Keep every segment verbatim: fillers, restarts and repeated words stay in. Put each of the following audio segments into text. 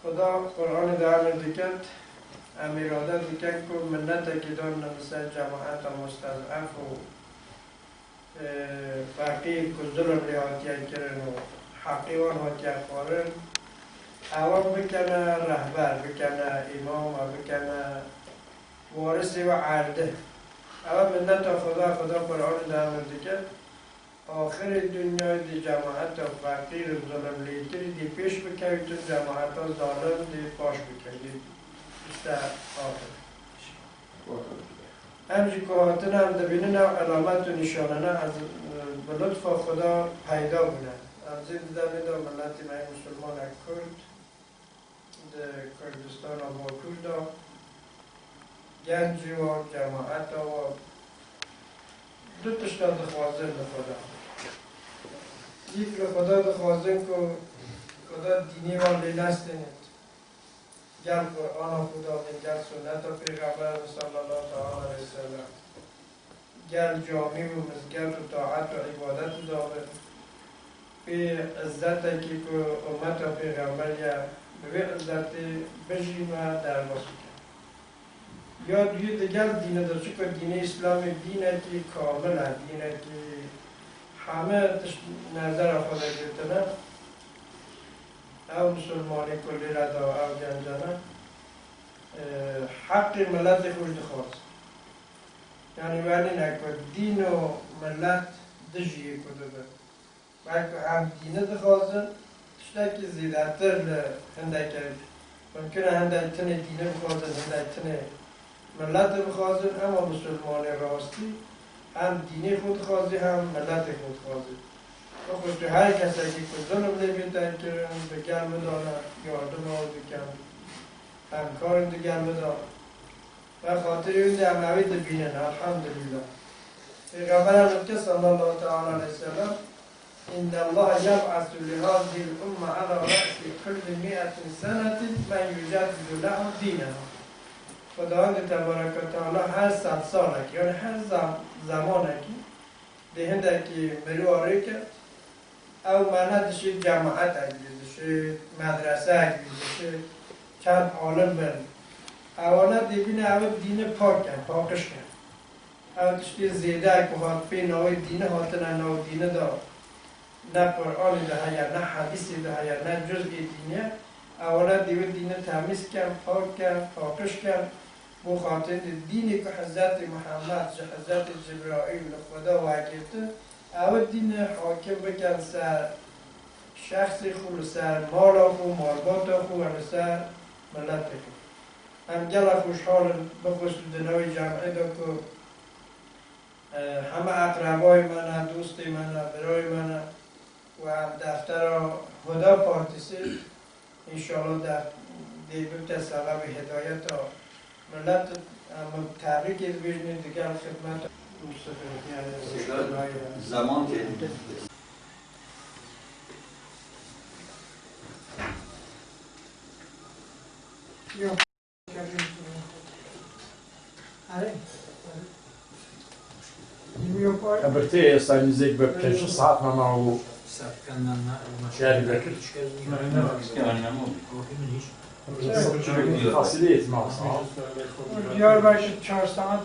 Xuda Qur'anê de emir diket, em îrade dikin ku miletekî dan li ser cemaeta mustez'ef û, e, feqîr ku zulm lê hatiye kirin û heqê wan hatiye xwarin, ewan bikene rehber, bikene îmam, bikene warisê we erdî. Ew e mileta Xuda, Xuda Qur'anê de emir diket. Axirê dinyayê dê cemaeta feqîr û zulmlêtirî dê pêş bikevîtin, cemaeta zalim dê paş bikevîtin. Îşte axir. Em jî ku hatine, em dibînin ew elamet û nîşanene, ez, e, bi lutfa Xuda peyda bûne. Em jî di demê de miletê me yê misilmanek Kurd, di Kurdistana Bakur de gencî wan, cemaeta wan du tişta dixwazin li Xweda. Yek li Xweda dixwazin ku Xweda dînê wan lê nestênit. Gel Qur'ana Xweda bin, gel sunneta Pêxember bin sallallahu teala aleyhi ve sellem. Gel camî û mizgeft û taet û îbadet dabin. Pê izzetekî ku ummeta Pêxember ye, bi vê izzetê bijî me derbas bike. Ya duyê digel dîne de, çunku dînê Îslamê dînekî kamil e, dînekî heme tişt nezera xwe de girtine. Ew misilmanê ku lê re da ew gencane, e, heqê miletê xwe jî dixwaz. Yanî, wenîne ku dîn û milet dijî yê ku dibin. Belku em dîni dixwazin, tiştekî zêdetir li hindeke, mimkun e hindek tinê dîni bixwazin, hindek tinê miletê bixwazin, ema misilmanê rastî hem dînê xwe dixwazî, hem miletê xwe dixwazî. Wekî tu her kesekî ku zulm lê bête kirin, bi gel bidane, yardima wî bikin, hemkarên digel bidan. Bi xatirê wî de em ewî dibînin, elhamdulillah. Pêxember Enbiya sallallahu teala aleyhi ve sellem, "İnnallaha yeb'asu li hazihil umme ala ra'si kulli mi'etin senetin men yuceddidu leha dîneha." Xwedawendê tebareke teala her sed salekî, yani her zam-, zemanekî dê hindekî mirî wa rê ke, ew mane dişê cemaetek bî, dişê medreseyek bî, dişê çend alim bin. Ewana dê bîne ew dîni pak ken, paqij ken. Ew tiştê zêde ku hat pê navê dîni hatine nav dîni de, ne Qur'anê de heye, ne hedîsê de heye, ne cuz'ê dînî ye, ewana dê wê dîni temîz ken, pak ken, paqij ken. Bo xatirê dînê ku Hezretê Muhammed ji Hezretê Cibraîl li Xweda wergirtin, ew dînê hakim bikin ser şexsê xwe, li ser mala xwe, malbata xwe û li ser miletê xwe. Em gelek xweşhal in, bixûsûs di navê camiyê de ku, e, heme eqrebayê me ne, dostê me ne, birayê me ne û em deftera Huda Partisi, înşallah, de dê bibte sebebê hidayeta milet. Em tebrîkê dibêjin, digel xidmet Mustafa, yani, zeman tê. Yok. Ebirtê êsta nîzêk bi pênc saet mema û şerî vekir. Fasilê yetmez. Diyarbakır çar saat.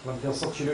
Lan pênc sed kilo.